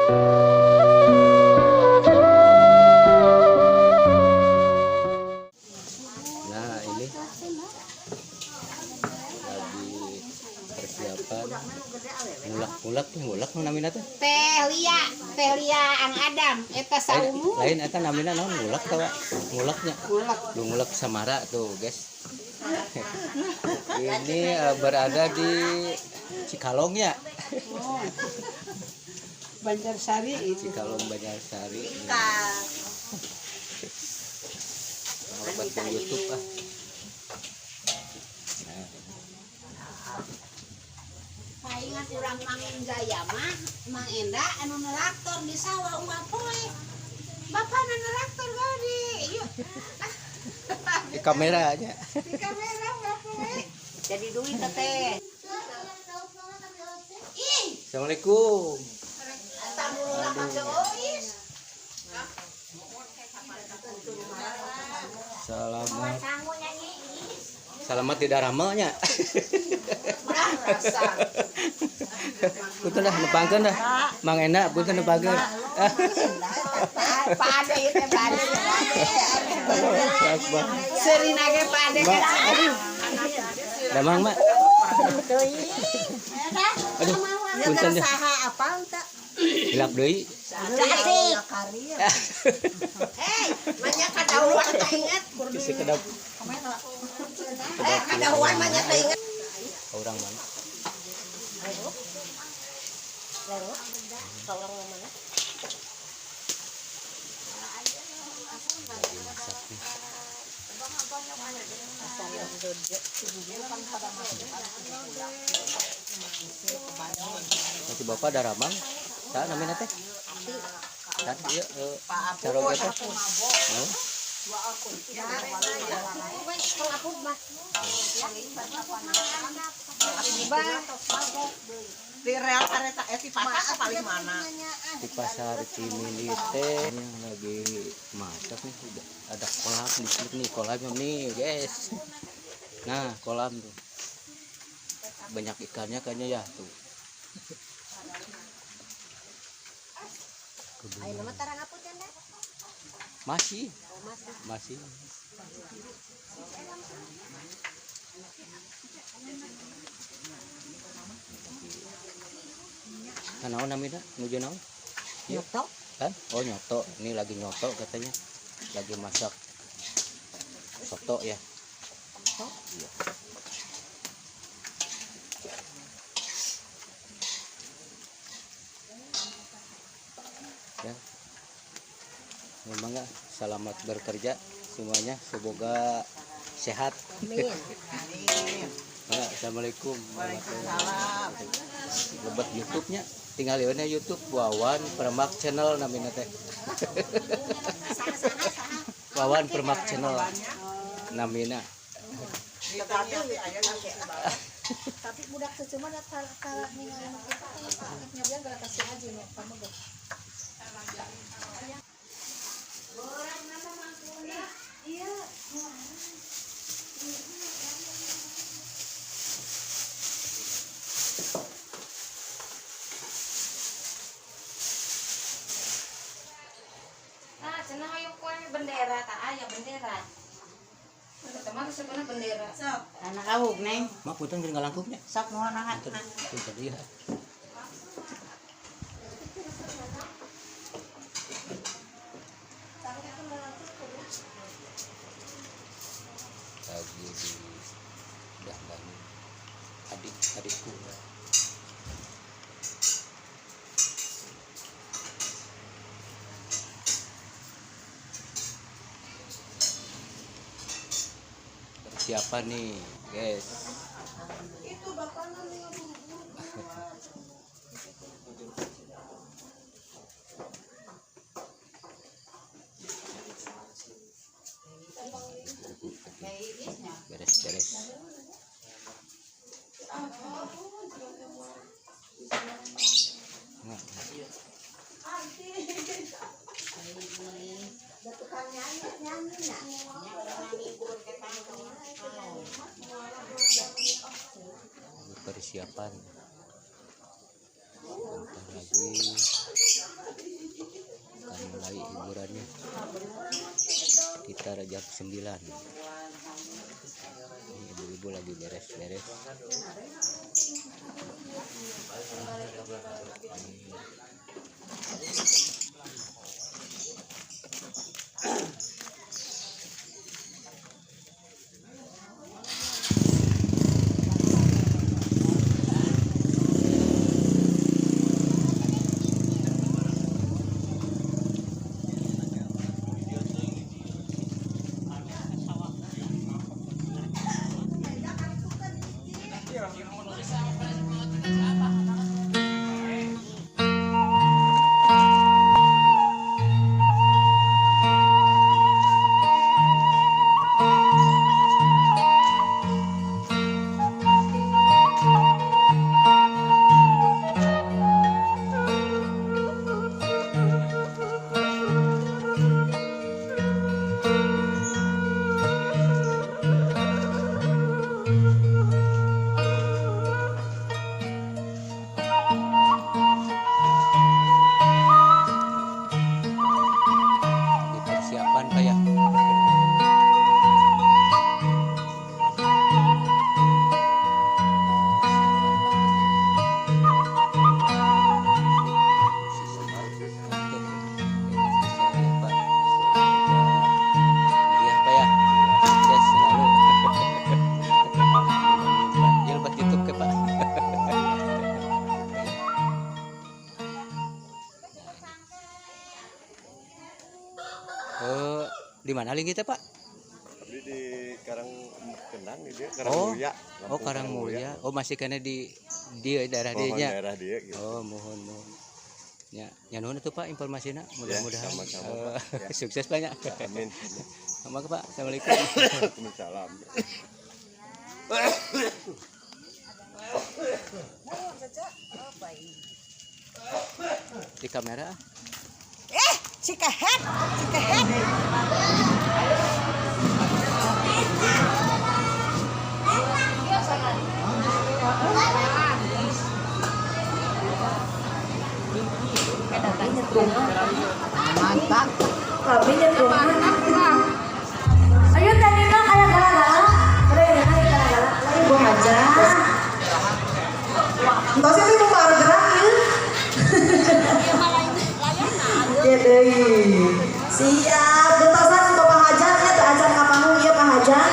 Nah, ini lagi persiapan ngulak-ngulak tuh, ngulak nu namina teh. Teh Lia, Teh Lia Ang Adam, eta Lain, saumu. lain eta namina naon, ngulak tawa ngulaknya. Ngulek. Lu ngulak Samara tuh, guys. Ini berada di Cikalong ya. Oh. Banjarsari itu. Cikalong Banjarsari. Ngobat di YouTube ah. Nah, Paingan urang Mang Jaya mah, Mang Enda anu neraktor di sawah unggal poe. Bapana neraktor gawe di ieu di kamera aja. Di kamera unggal poe. Jadi duit teh. Ih, Assalamualaikum. tamu lapan geus. Selamat. Sangu nyanyi. Selamat tidak ramenya. Rasa. Punten dah nepangkeun dah. Mang Enda punten nepangkeun. Pak Ade ieu teh, Pak Ade. Akbar. Serina ge Pak Ade Mak, kan. aduh. Damang, Mak. Aduh, punten dah. Saha apal teh? Hilap deui. Asik. Hei, manya kadahuan teh inget. Bisa kedap. Eh, kadahuan manya teh inget. Orang mana? Lagi masak nih. Nanti bapak ada ramang, saha namanya teh? Kan iya, caroge teh. Oh, Di rel kereta di pasar ke paling mana? Di pasar Cimindi teh yang lagi masak nih, udah ada kolam di sini nih, kolamnya nih guys. Nah, kolam tuh banyak ikannya kayaknya ya tuh. Ayo nama tarang apa teh? Masih, masih. Kan naon namina? Nuju naon? Iya. Nyoto. Kan? Oh, nyoto. Ini lagi nyoto katanya. Lagi masak soto ya. Iya. Ya. Memang enggak, selamat bekerja semuanya. Semoga sehat. Amin. Mangga, assalamualaikum. Waalaikumsalam. Lebet YouTube-nya. Tinggal lihatnya YouTube Wawan Permak Channel namanya teh. Wawan Permak Channel namina. Tapi budak teh cuma da tara ningali nu kitu teh nyobian gara kasih aja nu pameget. Ah, cenah hoyong kue bendera tak aya bendera. Teman sebenarnya bendera. Sok. Anak awuk neng. Mak punten geuning ngalangkungnya. Sok mau nangat. Punten, punten iya. Lagi di dandani adik-adikku. Persiapan nih, guys. Itu bapaknya nih buru-buru. Beres-beres. Nah, persiapan. Bentar lagi. Sekitar jam 9. Ini ibu-ibu lagi beres-beres. Lagi persiapan Pak ya. Iya Pak ya, sukses selalu. Ya lebat YouTube ke Pak. Eh, di mana lagi kita Pak? Abdi di Karang Kendang di dia, Karang Oh. Mulia. Oh, Kampung Karang Mulia. Oh, masih kena di dia daerah Mohon dianya. daerah dia gitu. Oh, mohon mohon. Ya, ya nuhun itu Pak informasinya. Mudah-mudahan Ya, sama-sama, Pak. Ya. sukses banyak. Amin. Sama Pak. Assalamualaikum. Waalaikumsalam. Di kamera. Eh, si kehet, si kehet. Mantap. Kami nyetrum. Ayo tadi mah kayak galak-galak. Udah ya, kayak galak-galak. Lain gua aja. Entos itu mau baru gerak ya. Oke deh. Siap, gentosan untuk Pak Hajat ya, teu acan ka panggung ieu Pak Hajat.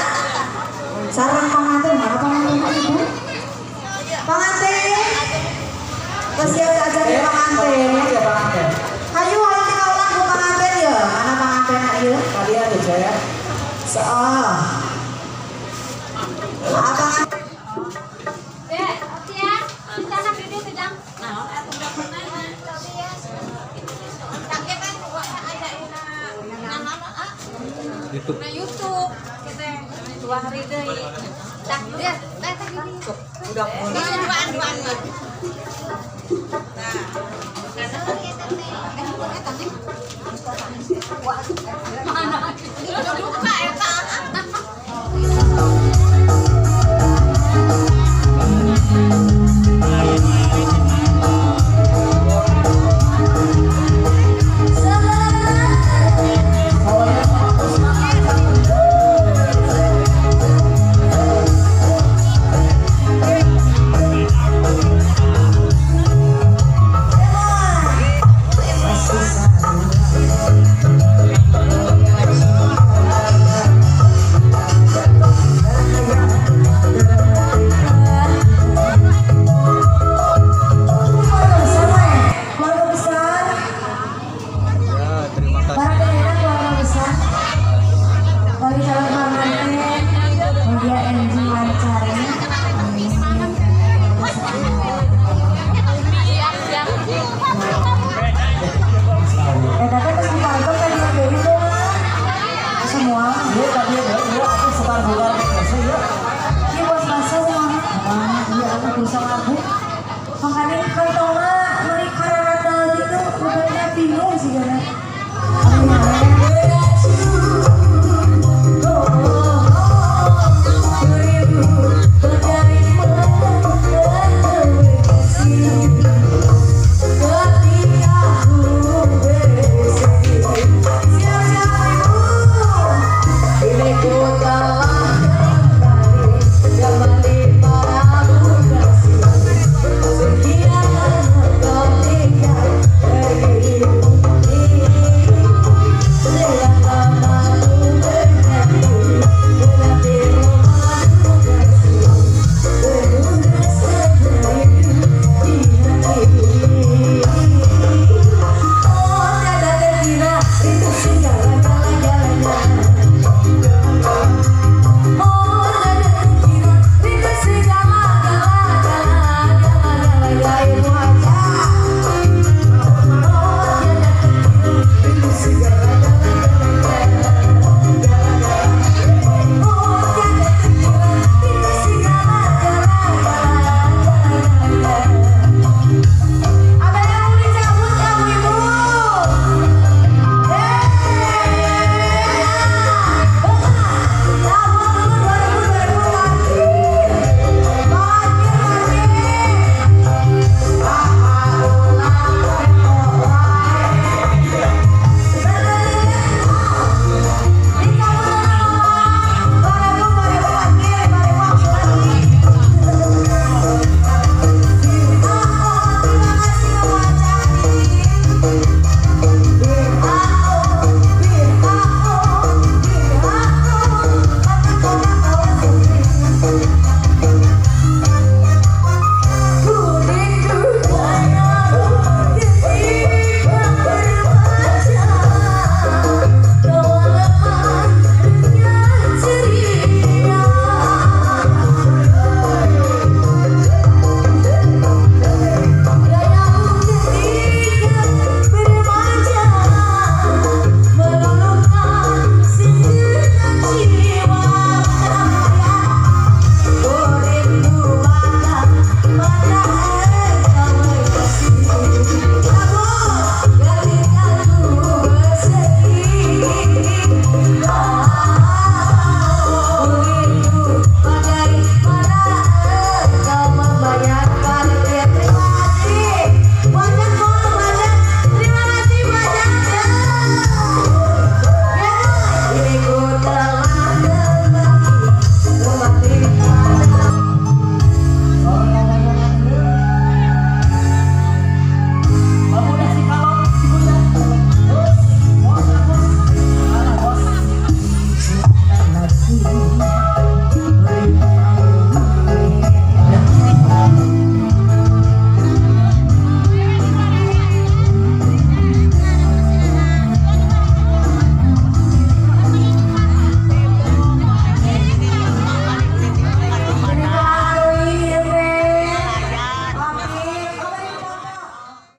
Sareng panganten mana panganten Ibu? Panganten. Terus siap teu acan di panganten. Iya panganten. Hayu hayu kita ulang ku panganten ya. Mana panganten ieu? Kalian tuh saya. Soal. Apa? Dek, ya, kita nak di ditu, Jang. YouTube. Nah, YouTube kita dua hari deui. Tah, dia, teh teh gini. Udah Ini duaan duaan mah.